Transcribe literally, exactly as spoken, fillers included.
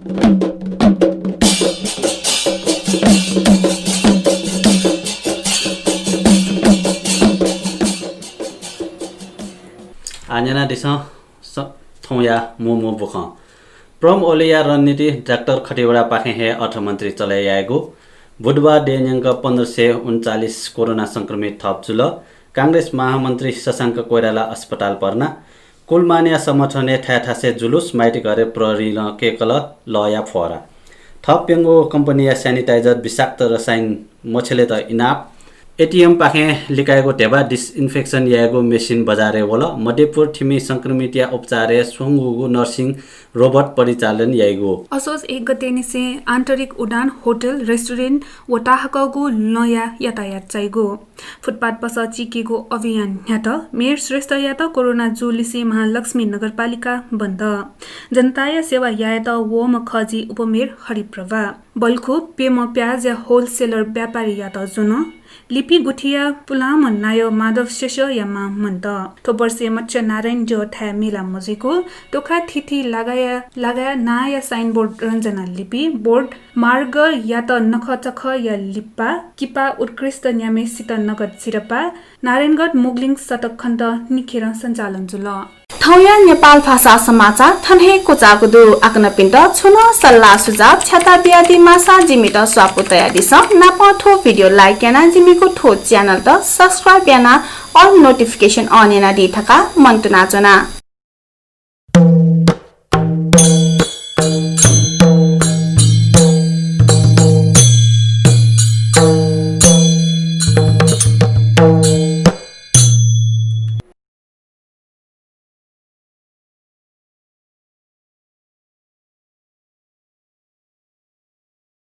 आः न्यनादिसँ स-, थौंया मू मू बुखँ। प्रम ओलीया रणनीति डाक्टर खतिवडापाखें हे अर्थमन्त्री चले यायेगु। बुधबार देय् न्यंक पन्ध्र सय उनन्चालिस कोरोना संक्रमित थप जुल। कांग्रेस महामन्त्री शशांक कोइराला अस्पताल भर्ना। कुलमानया समर्थनय् थाय् थासय् जुलुस, माइतीघरय् प्रहरीं कय्कल लःया फोहरा। थप प्यंगू कम्पनीया sanitizer विषाक्त रसायन मछ्यलेत इनाप। एटिएमपाखें लिकायेगु ध्यबा disinfection यायेगु मेसिन बजारय् वल। मध्यपुर थिमि संक्रमितया उपचारय् स्वंगूगु nursing robot परिचालन याइगु। असोज एक गतेनिसें आन्तरिक उडान, होटल, रेस्टुरेन्ट व ताहाकःगु लँया यातायात चाइगु। फुटपाथ पसः चीकेगु अभियान न्ह्यात। मेयर श्रेष्ठयात कोरोना जूलिसें महालक्ष्मी नगरपालिका बन्द। जनताया सेवा यायेत वःम्ह खः जि उपमेयर हरिप्रभा। बल्खु प्यम्ह प्याजया होलसेलर व्यापारीयात ज्वन। लिपि गुथिया पुलांम्ह नायः माधव शेषया मां मन्त। थ्व वर्षय् मत्स्य नारायण द्यः थाय् मेला मजुइगु। तोखा थीथी लागाया, लागाया नांया साइनबोर्ड रंजना लिपि बोर्ड, मार्गयात नखःचखःया लिपा, किपा उत्कृष्ट न्याम्हेसित नगद सिरपाः, नारायणगढ मुग्लिङ सडक खण्ड निखेरं सञ्चालन जुल। थौंया नेपाल भाषा समाचार थन हे क्वचाःगु दु। आकनपिन्त छुं नं सल्लाह सुझाव छ्याता बियादी माःसा जिमित स्वापू तयादिसँ। नापं थ्व video like यानाः जिमिगु थ्व channel त subscribe यानाः all notification on यानादी धकाः मनंतुना च्वना।